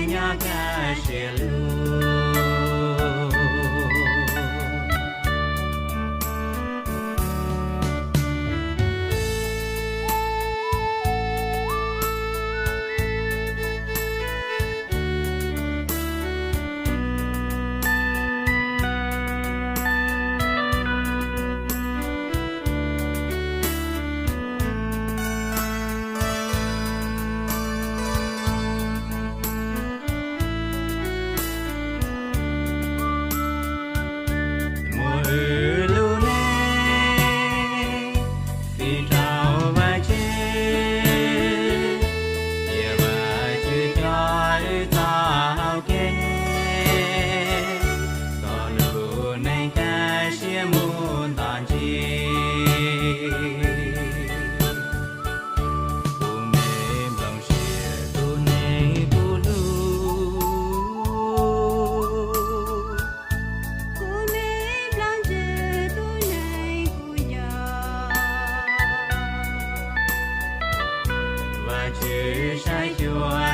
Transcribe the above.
nyob kaj siab lug. Muaj wb lub neej fij rau Vajtswv, cia Vajtswv coj wb txoj hau kev, kom lub neej kaj siab mus nto ntsis. Kuv me nplooj siab tus neeg kuv hlub, kuv me nplooj ntsws tus neeg kuv nco. Vajtswv saib xyuas